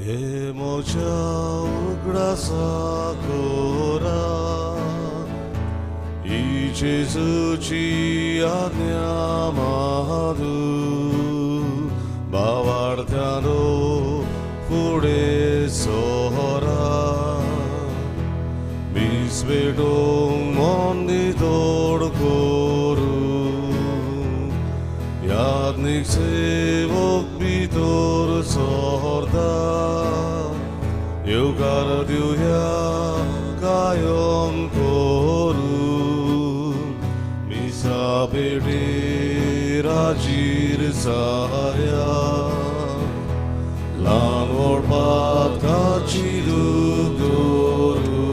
हे म्हज्या उगडासा कोरा ही जेजूची आज्ञा मादू भावार्थ्यानो फुडें सोरा मीस भेटोवंक मन नितळ करूं याज्ञीक सेवक भितर सरता येवकार दिवया कायम करूं मिसा भेटीर हाजीर जाया ल्हान व्हड पातकाची दूख दवरूं.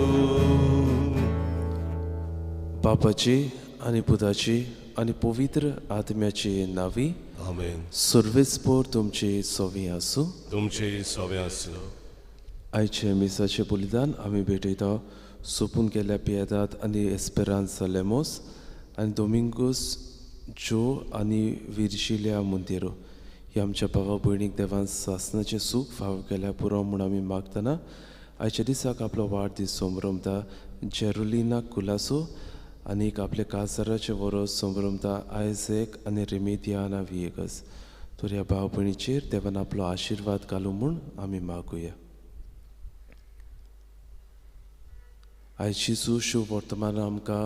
बापाची आनी पुताची आनी पवित्र आत्म्याची नावी आमेन. सर्वेस्पोर तुमची सोवी आसूं. तुमची सोवी आसूं. आयचे मिसाचें बलिदान आमी भेटयता सोंपून गेल्ल्या पियेदाद आनी एस्पेरांसा लेमोस आनी दोमिंगोस जो आनी विर्जिलिया मुंतेरो ह्या आमच्या भावा भयणीक देवान सासनाचें सूख फावो केल्यार पुरो म्हूण आमी मागतना आयच्या दिसाक आपलो वाडदीस संभ्रमता जेरुलिना कुलासो आनी आपल्या काजाराचें वरोस संभ्रमता आयझेक आनी रेमेदियाना वियेगस. तर ह्या भाव भयणीचेर देवान आपलो आशिर्वाद घालूं म्हूण आमी मागुया. आयज जेजू शुभ वर्तमान आमकां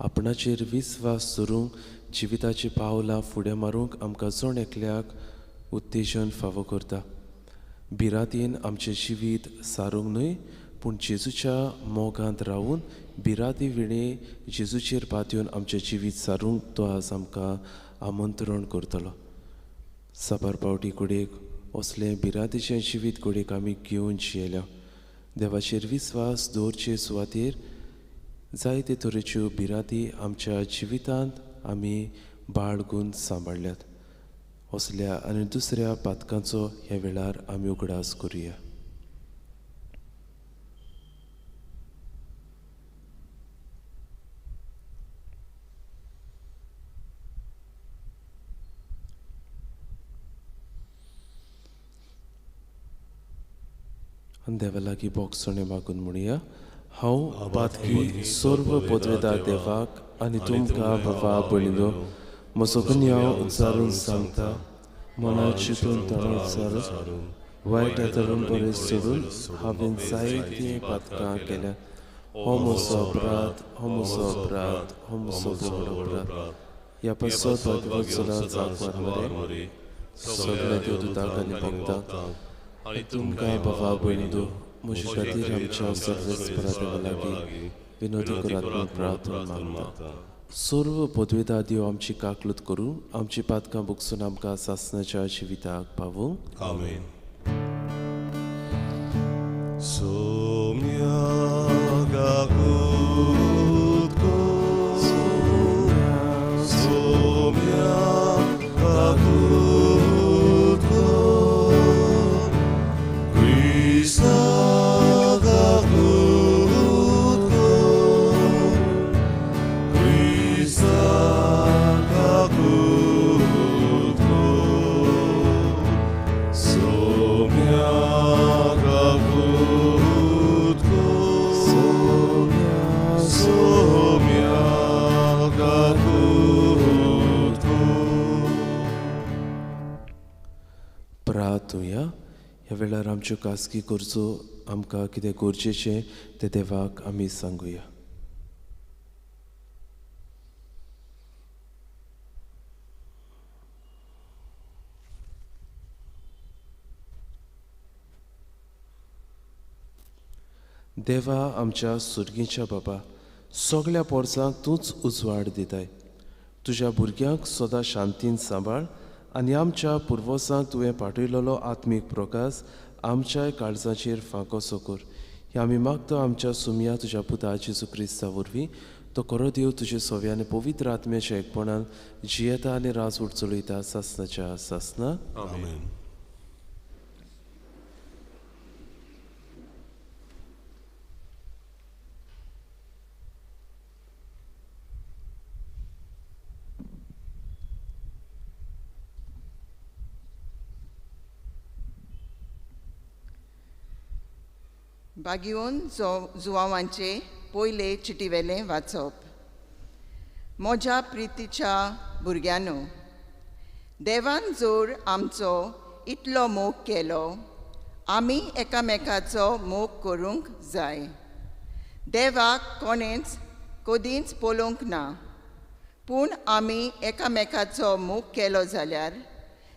आपणाचेर विस्वास धरूंक जिविताचीं पावलां फुडें मारूंक आमकां जण एकल्याक उत्तेजन फावो करता. भिरांतीन आमचें जिवीत सारूंक न्हय पूण जेजूच्या मोगांत रावून भिरांती विणें जेजूचेर पातयेवन आमचें जिवीत सारूंक तो आज आमकां आमंत्रण करतलो. साबार पावटी घडयेक असलें भिरांतीचें जिवीत घडयेक आमी घेवन जियेल्या. देवाचेर विस्वास दवरचे सुवातेर जायते तरेच्यो भिरांती आमच्या जिवितांत आमी बाळगून सांबाळ्ळ्यात. असल्या आनी दुसऱ्या पातकांचो ह्या वेळार आमी उगडास करुया. आनी देवा लागीं बोगसणें मागून म्हणया, हांव पातकी सर्व पदवेदार देवाक आनी तुमकां बाबा भयणीनो म्हजो गुन्यांव उच्चारून सांगता. मनात चिंतून तणाव सारून वायट आचरण बरें सोडून हांवें जायतीं पातकां केल्या. हो म्हजो अपराध, हो म्हजो अपराध, हो म्हजो व्हड अपराध. ह्या पासत भाग्यवत्सला जागवार मरे सगळ्या देवदूतांक आनी भक्तांक आनी तुमकां बाबा भयणीनो म्हजे खातीर आमच्या सर्वेस्परा देवा लागीं विनोदी करात म्हूण प्रार्थना मागता. सर्व पदवेदार देव आमची काकलूत करूं, आमची पातकां भोगसून आमकां सासनाच्या जिविताक पावूं. आमेन. सोम्या काकूत को, सोम्या काकूत को, क्रिस्ता काकूत को, क्रिस्ता काकूत को, सोम्या काकूत को, सोम्या काकूत को. प्रार्थुया. ह्या वेळार आमच्यो खासगी गरजो आमकां कितें गरजेचें तें देवाक आमी सांगुया. देवा आमच्या सुर्गीच्या बाबा, सगळ्या पोरसांक तूंच उजवाड दिताय. तुज्या भुरग्यांक सदां शांतीन सांबाळ आनी आमच्या पुर्वजांक तुवें पाठयलेलो आत्मीक प्रकाश आमच्याय काळजाचेर फांकोसो कर. हें आमी मागता आमच्या सुमया तुज्या पुता जेजू क्रिस्ता वरवीं. तो खरो देव तुजे सव्या आनी पवित्र आत्म्याच्या एकपणान जियेता आनी राजवट चलयता सासनाच्या सासना. आमेन. बागिवन जुवांवांचे पयले चिटीवेलें वाचप. म्हज्या प्रितीच्या भुरग्यांनो, देवान जोर आमचो इतलो मोग केलो, आमी एकामेकाचो मोग करूंक जाय. देवाक कोणेंच कदींच पळोवंक ना, पूण आमी एकामेकाचो मोग केलो जाल्यार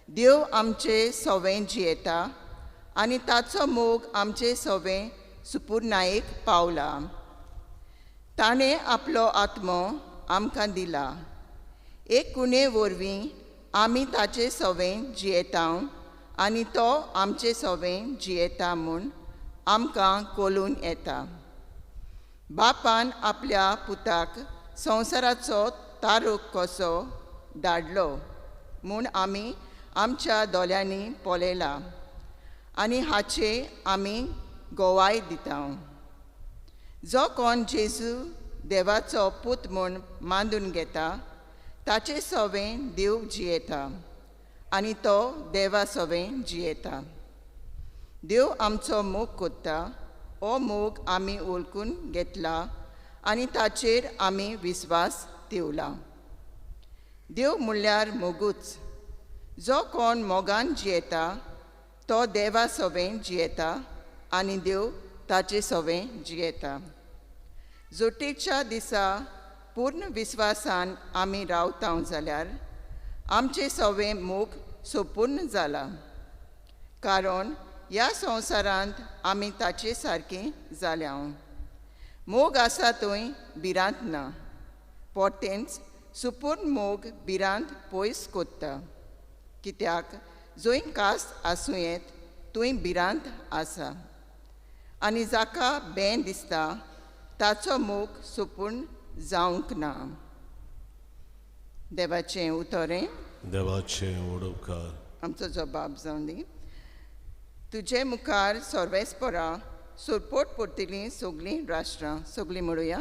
देव आमचे सवें जियेता आनी ताचो मोग आमचे सवें सुपुर्नायेक पावला. ताणें आपलो आत्मो आमकां दिला. एक कुणे वरवीं आमी ताचे सवें जियेता आनी तो आमचे सवें जियेता म्हूण आमकां कळून येता. बापान आपल्या पुताक संवसाराचो तारूक कसो धाडलो म्हूण आमी आमच्या दोळ्यांनी पळयला आनी हाचे आमी गोवाय दिता. जो कोण जेजू देवाचो पूत म्हूण मानून घेता ताचे सवें देव जियेता आनी तो देवा सवें जियेता. देव आमचो मोग कोत्ता, हो मोग आमी वळखून घेतला आनी ताचेर आमी विस्वास ठेवला. देव म्हणल्यार मोगूच. जो कोण मोगान जियेता तो देवा सवें जियेता आनी देव ताचे सवें जियेता. जोटेच्या दिसा पूर्ण विस्वासान आमी रावता जाल्यार आमचे सवें मोग सोपूर्ण जाला, कारण ह्या संवसारांत आमी ताचे सारके जाल्या. मोग आसा थंय भिरांत ना, पोटेंच सुपूर्ण मोग भिरांत पयस कोत्ता. कित्याक जंय कास्त आसूं येत थंय भिरांत आसा, आनी जाका बें दिसता ताचो मोग सोपूर्ण जावंक ना. देवाचें उतरें. देवाचें उपकार. आमचो जबाब जावं दी. तुजे मुखार सर्वेस्परा सुरपोट पडटलीं सगळीं राष्ट्रां. सगळीं म्हणुया.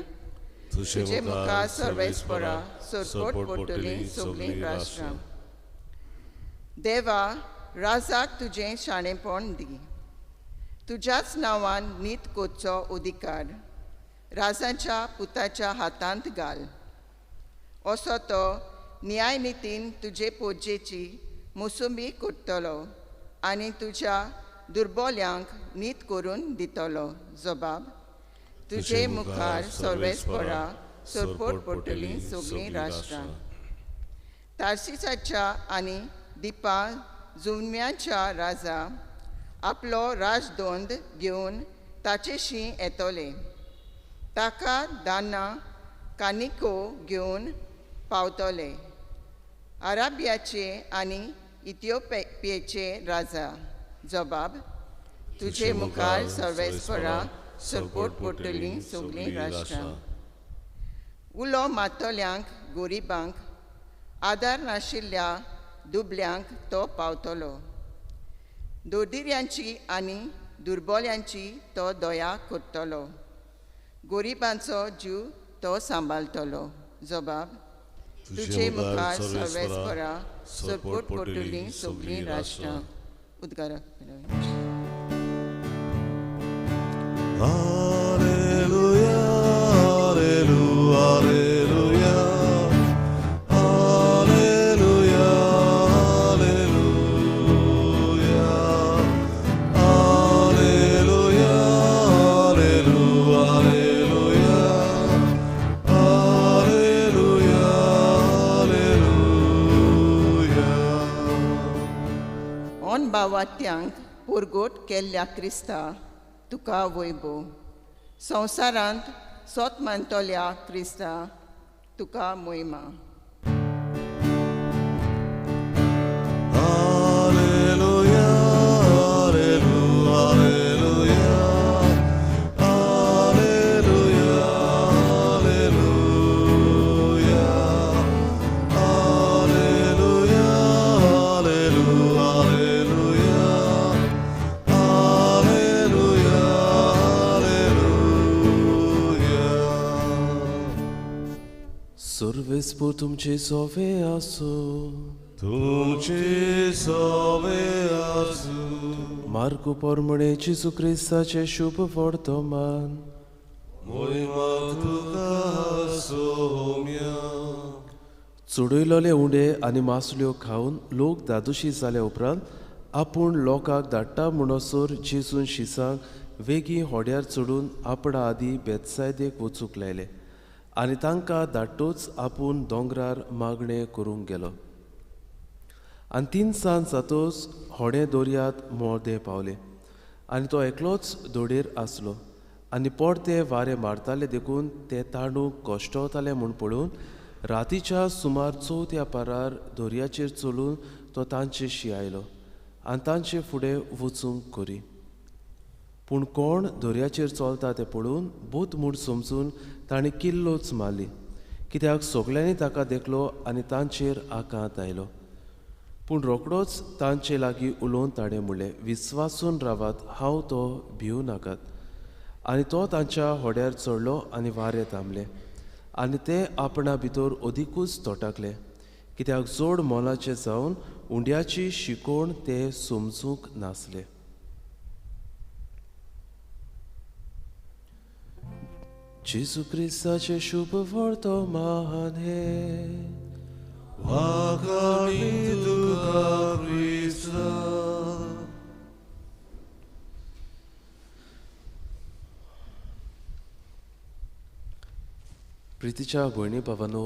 तुजे मुखार सर्वेस्परा सुरपोट पडटलीं सगळीं राष्ट्रां. देवा, राजाक तुजें शाणेपण दी. तुज्याच नांवान नीत कोच्चो अधिकार राजाच्या पुताच्या हातांत घाल. असो तो न्यायनितीन तुजे पोजेची मोसुंबी कोत्तलो आनी तुज्या दुर्बोल्यांक नीत करून दितलो. जबाब. तुजे मुखार सर्वेस्परा सरपोट पडटलीं सगळीं राष्ट्रां. तार्सिसाच्या आनी दिपा जुम्याच्या राजा आपलो राजदंड घेवन ताचेशी येतले. ताका दाना कानिको घेवन पावतले. अराबियाचे आनी इथिओपियेचे राजा. जबाब. तुजे मुखार सर्वेस्परा सरपोट पडटलीं सगळीं राष्ट्रां. उलो मारतल्यांक गरिबांक आदार नाशिल्ल्या दुबल्यांक तो पावतलो. दोर्दिऱ्यांची आनी दुर्बोल्यांची तो दया करतलो. गरिबांचो जीव तो सांबाळटलो. जबाब. तुजे मुखार सर्वेस्परा सरपोट पडटलीं सगळीं राष्ट्रां. उद्गाराक. Alleluia, alleluia, alleluia, alleluia, alleluia, alleluia, alleluia, alleluia, alleluia. On बावात्यांक पुरगोट केल्ल्या क्रिस्ता तुका वैभव. संवसारांत सोत मानतल्या क्रिस्ता तुका मोहिमा. Alleluia, alleluia, alleluia, alleluia, alleluia, alleluia, alleluia, alleluia, alleluia, alleluia. सर्वेस्पर तुमचे सोवे आसो. तुमचे सोवे आसू. मार्कू पोरमणे जेजू क्रिस्ताचें शुभ वर्तमान। मोहिमा तुका सोम्या। चडयलोले उंडे आनी मासल्यो खावन लोक दादोशी जाल्या उपरांत आपूण लोकांक धाडटा म्हणसर जेजून शिसांक वेगीं होड्यार चडून आपणा आदीं बेतसायदेक वचूंक लायले आनी तांकां धाडटूच आपूण दोंगरार मागणें करूंक गेलो। आनी तिनसांज जातोच होडें दर्यांत मोदें पावलें आनी तो एकलोच दोडेर आसलो आनी परते वारें मारताले देखून ते तांडूक कश्टवताले म्हूण पळोवन रातीच्या सुमार चवथ्या पारार दर्याचेर चलून तो तांचेशी आयलो आनी तांचे फुडें वचूंक करी। पूण कोण दर्याचेर चलता तें पळोवन भूत म्हूण समजून ताणें किल्लोच मारली, कित्याक सगल्यांनी ताका देखलो आनी तांचेर आकांत आयलो। पूण रोखडोच तांचे लागीं उलोवन ताणें म्हणलें, विस्वासून रावात, हांव तो, भिवू नाकात। आनी तो तांच्या होड्यार चडलो आनी वारें थांबलें आनी ते आपणा भितर अदिकूच तोटाकले, कित्याक जोड मोलाचें जावन उंड्याची शिकोवण ते समजूंक नासले। जेजू क्रिस्ताचें शुभ वर्तमान हें। वाखाणी तुका क्रिस्ता। प्रितीच्या भयणी भावांनो,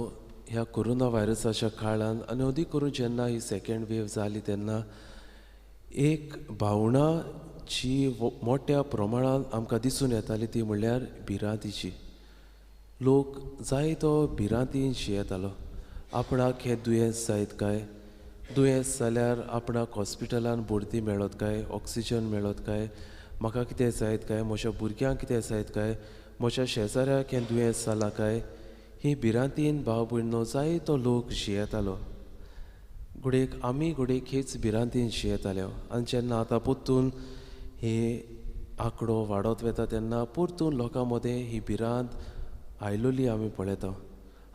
ह्या कोरोना व्हायरसाच्या काळान आनी अदीक करून जेन्ना ही सेकेंड वेव जाली तेन्ना एक भावना जी मोठ्या प्रमाणान आमकां दिसून येताली ती म्हणल्यार भिरांतीची। लोक जायतो भिरांतीन जियेतालो, आपणाक हें दुयेंस जायत काय, दुयेंस जाल्यार आपणाक हॉस्पिटलान भरती मेळत काय, ऑक्सिजन मेळत काय, म्हाका कितें जायत काय, म्हज्या भुरग्यांक कितें जायत काय, म्हज्या शेजाऱ्याक हें दुयेंस जालां काय, ही भिरांतीन भाव भयणो जायतो लोक जियेतालो। घडयेक आमी घडयेक हीच भिरांतीन जियेताले आनी जेन्ना आतां परतून हे आंकडो वाडत वता तेन्ना परतून लोकां मदें ही भिरांत आयलोली आमी पळयता।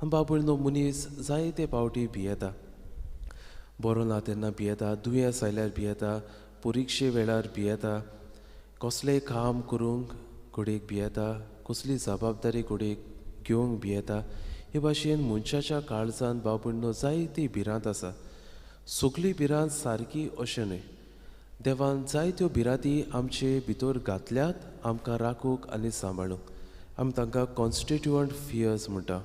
आनी भाव भयणो मनीस जायते पावटी भियेता, बरो ना तेन्ना भियेता, दुयेंस आयल्यार भियेता, परिक्षे वेळार भियेता, कसलेंय काम करूंक घडयेक भियेता, कसली जबाबदारी घडयेक घेवंक भियेता। हे भाशेन मनशाच्या काळजान भाव भयणो जायती भिरांत आसा। सगली भिरांत सारकी अशें न्हय, देवान जायत्यो भिरांती आमचे भितर घातल्यात आमकां राखूंक आनी सांबाळूंक। आमी तांकां कॉन्स्टिट्युअंट फियर्स म्हणटा।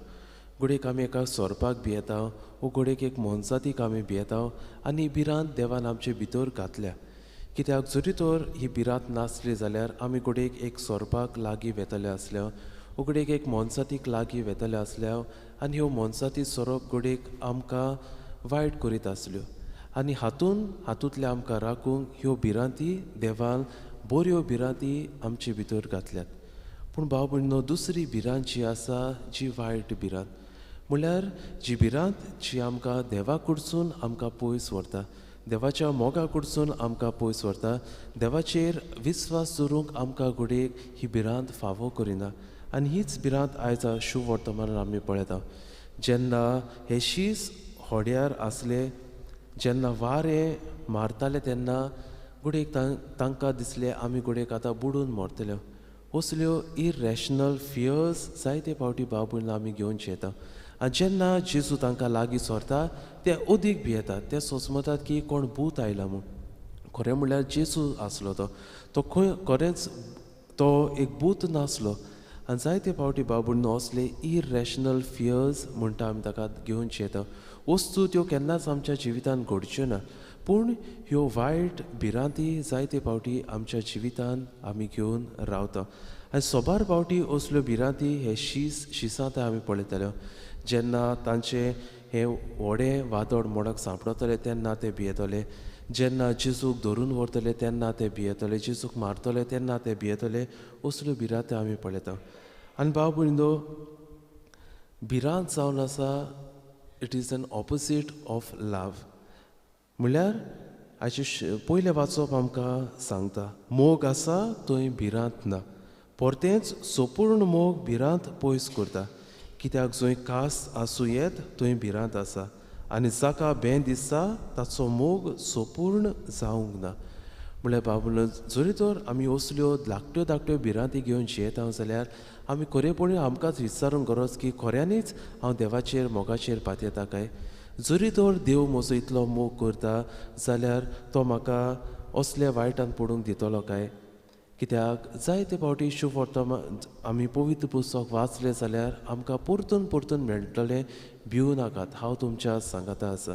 घडयेक आमी एका सोरपाक भियेता वो घडयेक एक मोनजातीक आमी भियेता आनी ही भिरांत देवान आमचे भितर घातल्या, कित्याक जरी तर ही भिरांत नासली जाल्यार आमी घडयेक एक सोरपाक लागीं वेतले आसल्या वो घडयेक एक मोनजातीक लागीं वेतले आसल्या आनी ह्यो मोनजाती सोरोप घडयेक आमकां वायट करीत आसल्यो आनी हातूंतल्या आमकां राखूंक ह्यो भिरांती देवान बऱ्यो भिरांती आमचे भितर घातल्यात। पूण भाव भयणो दुसरी भिरांत जी आसा जी वायट भिरांत, म्हणल्यार जी भिरांत जी आमकां देवा कडसून आमकां पयस व्हरता, देवाच्या मोगा कडसून आमकां पयस व्हरता, देवाचेर विस्वास दवरूंक आमकां घडयेक ही भिरांत फावो करिना आनी हीच भिरांत आयज शुभ वर्तमानान आमी पळयता। जेन्ना हे शीस होड्यार आसले, जेन्ना वारें मारताले तेन्ना घडयेक तांकां दिसलें आमी घडयेक आतां बुडून मरतले। असल्यो इरॅशनल फियर्स जायते पावटी भाव भयणां आमी घेवन जियेता आनी जेन्ना जेजू तांकां लागीं सरता ते अदीक भियेतात, ते सोचमतात की कोण भूत आयला म्हूण। खरें म्हणल्यार जेजू आसलो तो, तो खंय खरेंच तो एक भूत नासलो। आनी जायते पावटी भाव भयणो असले इरॅशनल फियर्स म्हणटा आमी ताका घेवन जियेता। वस्तू त्यो केन्नाच आमच्या जिवितान घडच्यो ना, पूण ह्यो वायट भिरांती जायते पावटी आमच्या जिवितान आमी घेवन रावता आनी सोबार पावटी असल्यो भिरांती हे शिसां आमी पळयताल्यो। जेन्ना तांचें हें व्हडें वादळ मोडक सांपडतलें तेन्ना ते भियेतले, जेन्ना जेजूक धरून व्हरतले तेन्ना ते भियेतले, जेजूक मारतले तेन्ना ते भियेतले, असल्यो भिरांती आमी पळयता। आनी भाव भयणो भिरांत जावन आसा it is an opposite of love. म्हणल्यार आयचें पयलें वाचप आमकां सांगता मोग आसा थंय भिरांत ना, परतेंच सोपूर्ण मोग भिरांत पयस करता, कित्याक जंय कास आसूं येत थंय भिरांत आसा आनी जाका बें दिसता ताचो मोग सोपूर्ण जावंक ना। म्हणल्यार बाबून जरी तर आमी असल्यो धाकट्यो धाकट्यो भिरांती घेवन जियेता जाल्यार आमी खरेपणी आमकांच विचारूंक गरज की खऱ्यांनीच हांव देवाचेर मोगाचेर पातयेता काय. जरी तर देव म्हजो इतलो मोग करता जाल्यार तो म्हाका असल्या वायटान पडूंक दितलो काय. कित्याक जायते फावटी शुभवर्तमान आमी पवित्र पुस्तक वाचलें जाल्यार आमकां परतून परतून मेळटलें भिवू नाकात, हांव तुमच्या सांगाता आसा.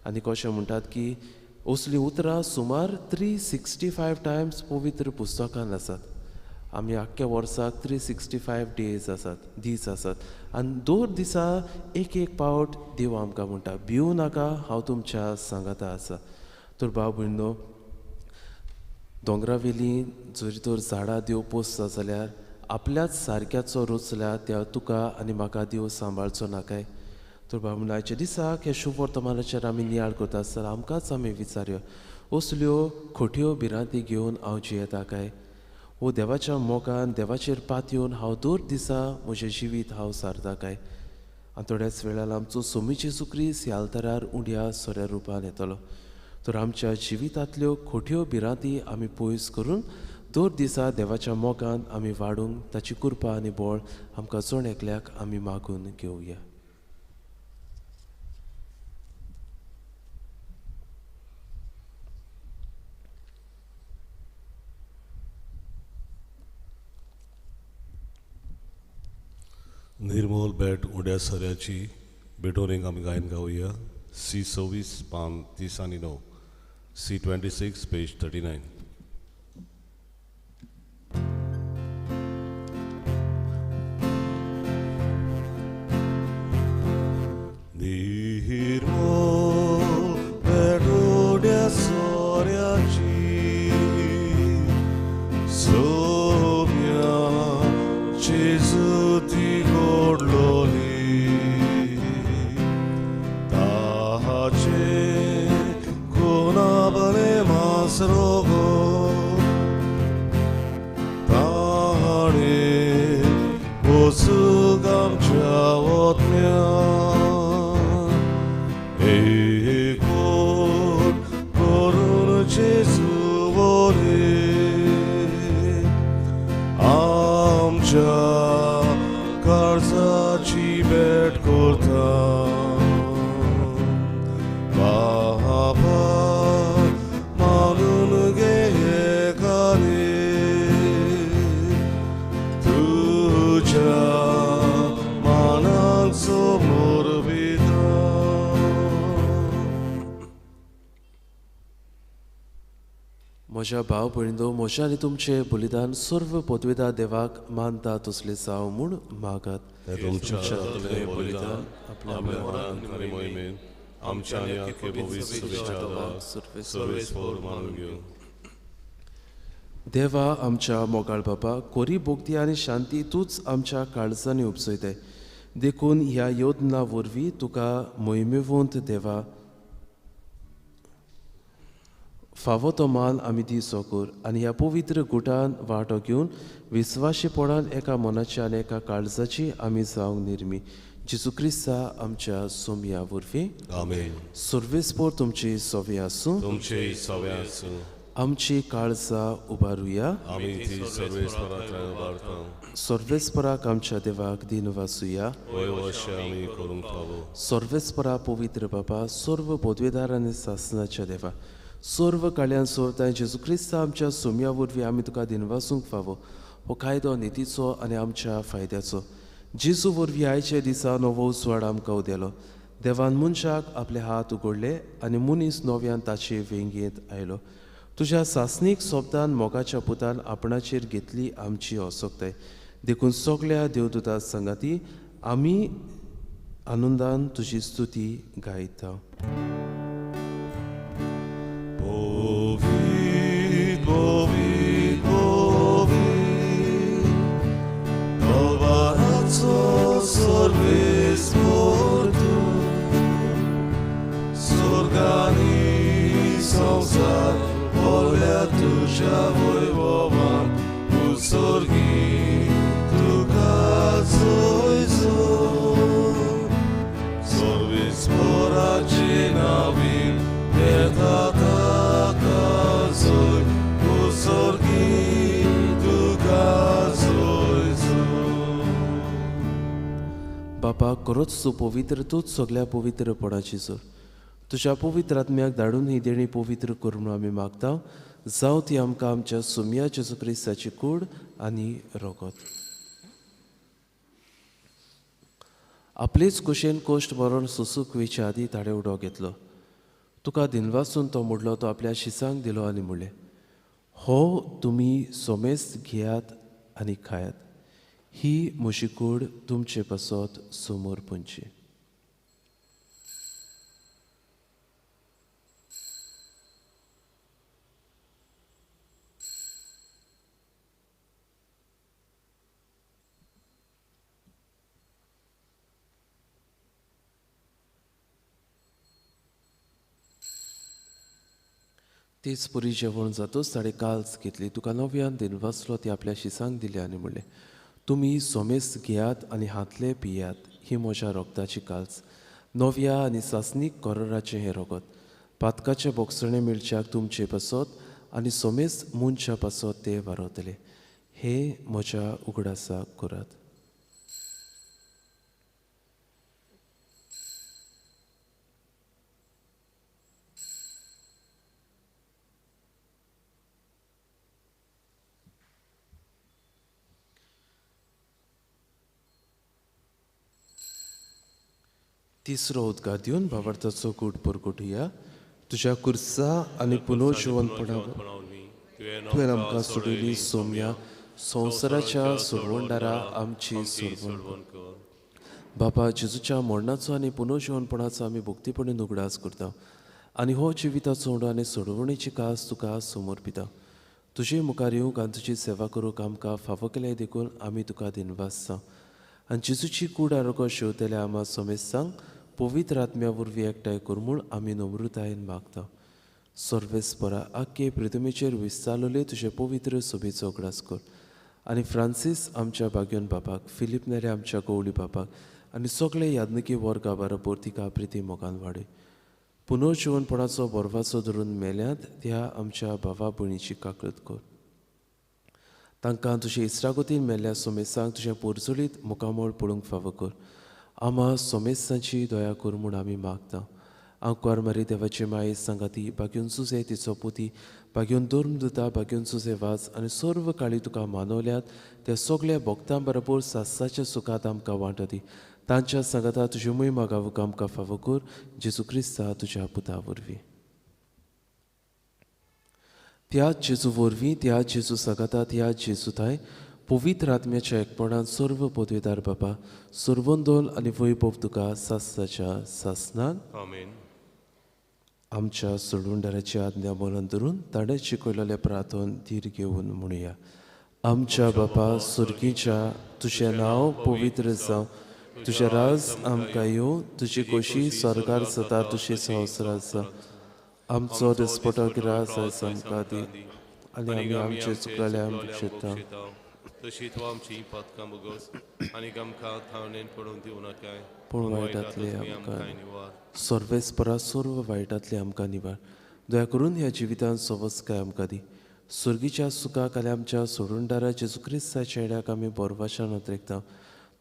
आनी कशें म्हणटात की असलीं उतरां सुमार 365 टायम्स पवित्र पुस्तकान आसात. आमी आख्ख्या वर्साक 365 डेज आसात, दीस आसात आनी दर दिसा एक एक पावट देव आमकां म्हणटा भिवू नाका, हांव तुमच्या सांगाता आसा. तर भाव भयणो, दोंगरावेली जरी तर झाडां देव पोसता जाल्यार आपल्याच सारक्याचो रोचल्या त्या तुका आनी म्हाका देव सांबाळचो नाकाय. तर भाव भयणो, आयच्या दिसाक ह्या शुभवर्तमानाचेर आमी नियाळ करता आसतना आमकांच आमी विचारया, असल्यो खोट्यो भिरांती घेवन हांव जियेता काय, वो देवाच्या मोगान देवाचेर पातयेवन हांव दर दिसा म्हजें जिवीत हांव सारता काय. आनी थोड्याच वेळार आमचो सोमी जेजू क्रिस्त ह्या आल्तारार उंड्या सोऱ्या रुपान येतलो. तर आमच्या जिवितांतल्यो खोट्यो भिरांती आमी पयस करून दर दिसा देवाच्या मोगान आमी वाडूंक ताची कृपा आनी बळ आमकां जण एकल्याक आमी मागून घेवया. निर्मोल भेट उड्या सऱ्याची भेटोरेंक आमी गायन गावया. सी 26 पान 30 आनी 9, सी 26 पेज 39. निर्मोल भेट उड्या सोऱ्याची सोम्या जेजू ती गोडलोली ताचे कोणा बरे मासरो ताणे वचूंक आमच्या वतम्या एक करून जेजू वरी आमच्या काळजाची भेट करता. बाबा मानून घे एकाने तुझ्या मानाक समोर विता. म्हज्या भाव भयणींनो, म्हज्या आनी तुमचें बलिदान सर्व पदवेदा देवाक मानता तसलें जावं म्हूण मागात. तुमच्या बलिदान आपल्या मनान आनी मोहिमेन आमच्या आनी आख्खे भविश्य सर्वेस्पोर मानून घेवं. देवा आमच्या मोगाळ बाबा, कोरी भोक्ती आनी शांती तूंच आमच्या काळजांनी उपजयताय, देखून ह्या योजना वरवीं तुका मोहिमेवंत देवा फावो तो मान आमी दिवचो कर आनी ह्या पवित्र गुटान वांटो घेवन विस्वाशीपणान एका मनाची आनी एका काळजाची आमी जावंक निर्मी. जेजू क्रिस्ता आमच्या सोमया वरवीं. आमेन. सर्वेस्पोर तुमची सवे आसूं, तुमचे सवे आसूं. आमची काळजां उबारुया, आमी ती सर्वेस्पराक उबारता. सर्वेस्पराक आमच्या देवाक दिन वासुया. होय अशें आमी करूंक फावो. सर्वेस्परा पवित्र बाबा, सर्व पदवेदार आनी सासनाच्या देवा, सर्व काळ्यान सोरताय जेजू क्रिस्ता आमच्या सोमया वरवीं आमी तुका दिनवासूंक फावो. हो कायदो नितीचो आनी आमच्या फायद्याचो. जेजू वरवीं आयच्या दिसा नवो उजवाड आमकां उदेलो. देवान मनशाक आपले हात उगडले आनी मनीस नव्यान ताचे वेंगेंत आयलो. तुज्या सासणीक सोबदान मोगाच्या पुतान आपणाचेर घेतली आमची असक्ताय. देखून सगळ्या देवदूता संगाती आमी आनंदान तुजी स्तुती गायता. संसार भरल्या तुज्या वैभवान, उत्सर्गी तुका जय जय. सर्वेस्पराचे नावीन येता ताका जय, बापा खरोच तूं पवित्र, तूंच सगल्या पवित्रपणाची जोर. तुज्या पवित्र आत्म्याक धाडून ही देणी पवित्र कर म्हणून आमी मागता. जावं ती आमकां आमच्या सुमया जेजू क्रिस्ताची कूड आनी रगत. आपलेच कुशेन कोश्ट मरण सोसूक वेच्या आदी ताणें उडो घेतलो. तुका दिनवासून तो मोडलो, तो आपल्या शिसांक दिलो आनी म्हणलें, हो तुमी सोमेस्त घेयात आनी खायात, ही म्हजी कूड तुमचे पासत समोर पुंची. तीच पुरी जेवण जातूच ताणें काल्स घेतली, तुका नव्यान दिनवासलो, ती आपल्या शिसांक दिली आनी म्हणलें, तुमी सोमेस्त घेयात आनी हातले पियात, ही म्हज्या रोगताची काल्स, नव्या आनी सासणीक कोरराचें हें रोगत, पातकाचें बोगसणें मेळच्याक तुमचे पासत आनी सोमेस्त मनशा पासत ते वारवतले. हे म्हज्या उगडासाक करात. तिसरो उदकार दिवन भावार्थाचो गूट परगटुया. तुज्या कुर्सा आनी पुनर्जिवनपणा तुवें आमकां सोडयली सोम्या, संवसाराच्या सोडवणदारा आमची सोडवण कर. बापा, जेजूच्या मरणाचो आनी पुनर्जिवनपणाचो आमी भक्तीपणी उगडास करता आनी हो जिविताचो उंडो आनी सोडवणेची कास तुका समर्पिता. तुजे मुखार येवंक आनी तुजी सेवा करूंक आमकां फावो केल्या देखून आमी तुका दिनवासता. आनी जेजूची कूड आरोग्य शेवतल्या आमा समेस्तांक पवित्र आत्म्या वरवीं एकठांय कर म्हूण आमी नम्रतायेन मागता. सर्वेस्परा, आख्खे पृथ्वीचेर विस्तारलेले तुजे पवित्र सभेचो उगडास कर आनी फ्रांसीस आमच्या बाग्योन बापाक, फिलीप नेरे आमच्या गवळी बापाक आनी सगळे यादनिकी वर्गा बरोबर तिका प्रिती मोगान वाडय. पुनर्जिवनपणाचो बरवाचो धरून मेल्यांत त्या आमच्या भावा भयणीची काकळत कर. तांकां तुजे इस्रागोतीन मेल्ल्या सोमेसांक तुजें पोरजोलीत मुखामळ पळोवंक फावो कर. आमा सोमेसांची दया कर म्हूण आमी मागता. आंकवार मारी देवाची माये सांगाती, बाग्योन सुजे तिचो पुती, बाग्योन धर्म दुता, बाग्योन सुजे वाज आनी सर्व काळी तुका मानवल्यात त्या सगल्या भक्तां बरोबर सासाच्या सुखांत आमकां वांटो दी. तांच्या सांगाता तुजे मोहिमा गावूंक आमकां फावो कर, जेजू क्रिस्ता तुज्या पुता वरवीं. त्या जेजू वरवीं, त्या जेजू सांगाता, त्या जेजू थांय पवित्र आत्म्याच्या एकपणान सर्व पदवेदार बापा, सर्वंदोल आनी वैभव तुका सासनाच्या सासनाक. आमेन. आमच्या सोडवणदाराची आज्ञा मनान धरून ताणें शिकयलेलें प्रार्थन धीर घेवन म्हणुया. आमच्या बापा सुर्गीच्या, तुजें नांव पवित्र जावं, तुजें राज आमकां येवं, तुजी खोशी स्वर्गार जाता तशी संवसारांत जावं. आमचो दिसपटो ग्रास आयज आमकां दी आनी आमी आमचे चुकलेले आमी भोगशिता तशी तूं आमची पातकां भोगस आनी आमकां थावणेन पडून दिवं नाकाय, पूण वायटांतले आमकां सर्वेस्परा सर्व वायटांतले आमकां निवार. दया करून ह्या जिवितांत सवस्काय आमकां दी. सुर्गीच्या सुखाक आनी आमच्या सोडूनदारा जेजू क्रिस्ताच्या येण्याक आमी बोरवाशान अत्रेकता.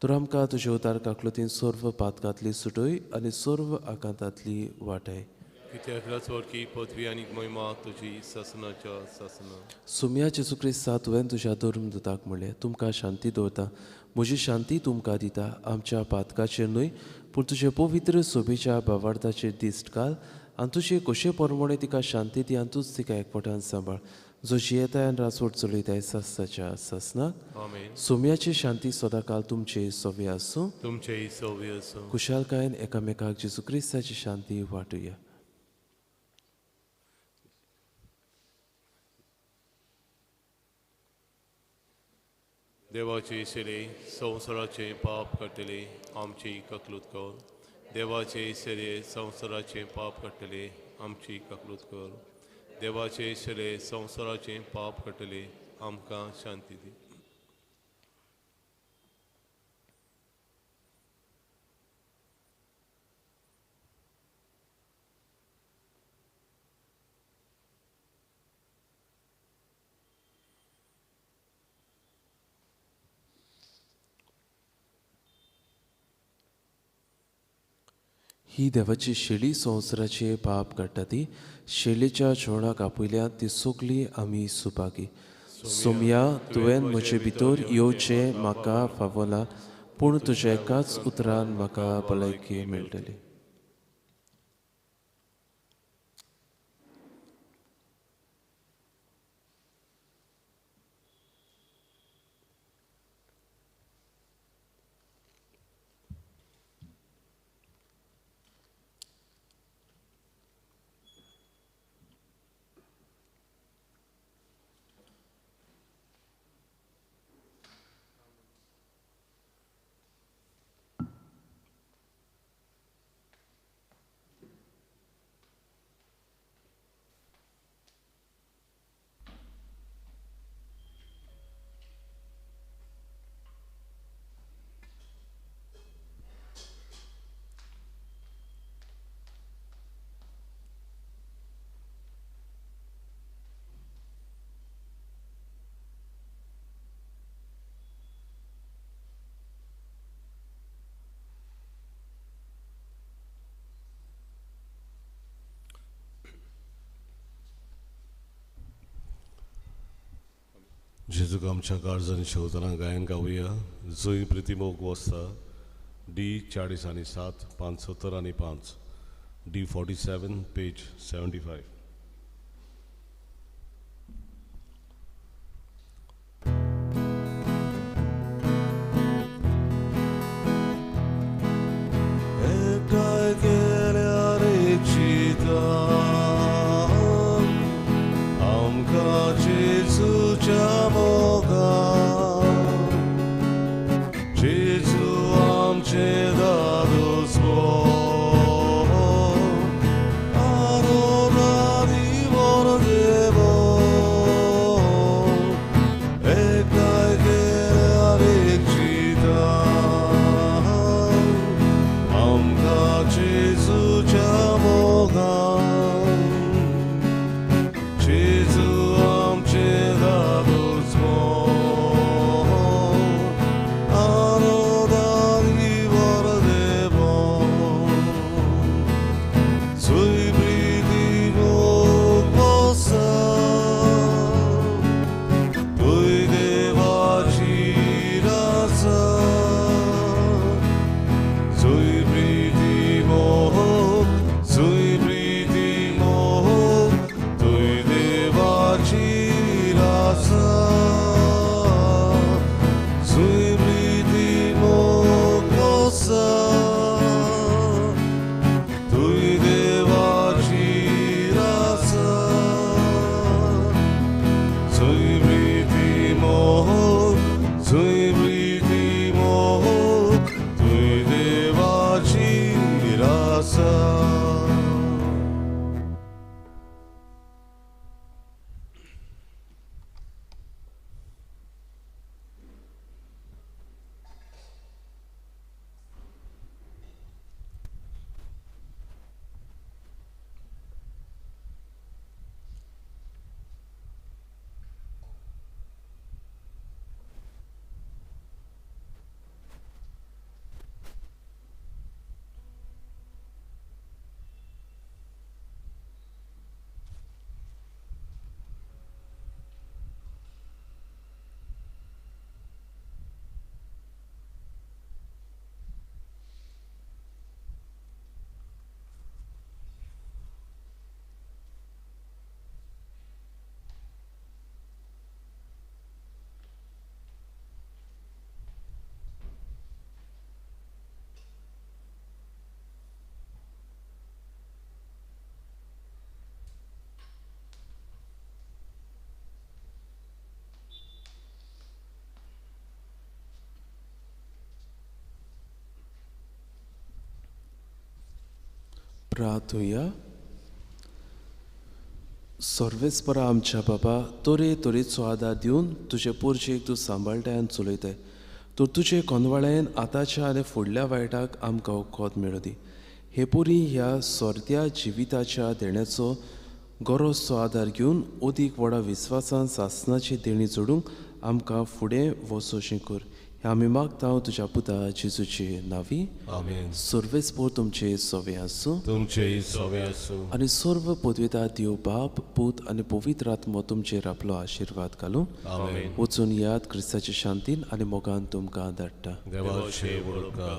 तर आमकां तुजे उतार काकलुतीन सर्व पातकांतली सुटय आनी सर्व आकांतांतली वाटाय. कित्याक राजवटकी पदवी आनी महिमा तुजी सासनाच्या सासना. सुम्या जेजू क्रिस्ता, तुवें तुज्या धर्मदूताक म्हणलें, तुमकां शांती दवरता, म्हजी शांती तुमकां दिता. आमच्या पातकाचेर न्हय पूण तुजे पवित्र सोबेच्या भावार्थाचेर दिश्ट घाल आनी तुजे खोशे प्रमाणे तिका शांती दी आनी तूंच तिका एकवटान सांबाळ, जो जियेताय आनी राजवट चलयताय सासनाच्या सासनाक. आमेन. सोम्याची शांती सदांकाळ तुमचे सोवे आसूं, तुमचेय सोवे आसूं. खुशालकायेन एकामेकाक जेजू क्रिस्ताची शांती वांटुया. देवाचे सेरे संवसाराचे पाप काडटले आमची ककलूत कर. देवाचे सेरे संवसाराचे पाप काडटले आमची ककलूत कर. देवाचे सेरे संवसाराचे पाप काडटले आमकां शांती दी. ही देवाची शेळी संवसाराचे पाप काडटा ती शेळीच्या जेवणाक आपयल्या ती सगळी आमी सुपागी. सोमया, तुवें म्हजे भितर येवचें म्हाका फावला, पूण तुज्या एकाच उतरान म्हाका भलायकी मेळटली. जेजूक आमच्या काळजांनी शेवतना गायन गावया. जंय प्रितीमोग वसता डी 40 आनी 7, 5 70 आनी 5, डी 47 पेज 75. एकठांय केल्यार एक शितान आमकां जेजूच्या मोगान, जेजू आमचे दादोस आनंदानी वरदेवो. एकठांय केल्यार एक शितान आमकां जेजूच्या मोगान, जेजू आमचे दादोस आनंदानी वरदेवो. सुय प्रिती मोग बसा तुय देवाची रासा, सुय प्रिती मोग, सुय प्रिती मोग तुय देवाची रासा, सुय प्रिती मोग बसा तुय देवाची रासा, सुय प्रिती मोग, सुय प्रिती मोग तुय देवाची रासा. प्रार्थुया. सर्वेस्परा आमच्या बाबा, तरे तरेचो आदार दिवन तुजे पोरचेक तूं सांबाळटाय आनी चलयताय, तर तुजे कोनवाळ्यान आतांच्या आनी फुडल्या वायटाक आमकां वखद मेळूं दी. हे पुरी ह्या सोरत्या जिविताच्या देण्याचो गरजचो आदार घेवन अदीक व्हडा विस्वासान सासनाची देणी जोडूंक आमकां फुडें वचोशें कर. आमी मागता तुज्या पुता जेजूचे नावी। आमेन। सर्वेस्पोर तुमचे सवे आसूं, तुमचे सवे आसूं। आनी सर्व पदवेता देव बाप पूत आनी पवित्र आत्मो तुमचेर आपलो आशिर्वाद घालूं। आमेन। वचून याद क्रिस्ताचे शांतीन आनी मोगान तुमकां धाडटा। देवाचे वळखा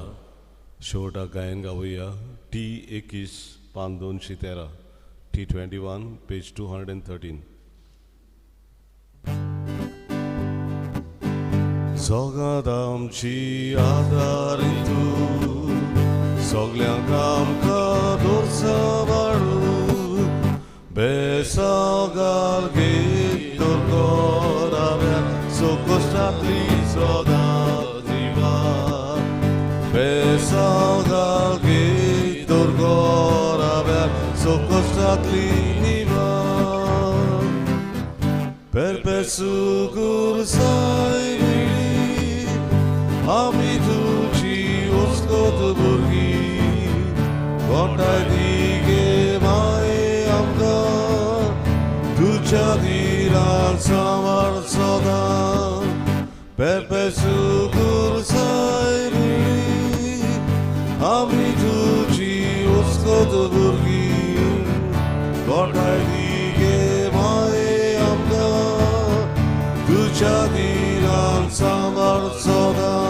शेवटाक गायन गावया टी 21 पान 213 T 21 page 213। जगात आमची आदार तूं, सगल्यांक आमकां दोरसा वाडू, बेसांव घाल गे दोरगोराव्या सोकोस्टांतली सदां जिवा, बेसांव घाल गे दोरगोराव्या सोकोस्टांतली निवा, परपेसुगुर साय आमी तुजी ओस्कोत भुरगीं, गोठाय दी गे माये आमकां, तुज्या दिरान सांबाळ सदां, परपेसुगुर साय आमी तुजी ओस्कोत भुरगीं, गोठाय दी गे माये आमकां, तुज्या दिरान सांबाळ सदां।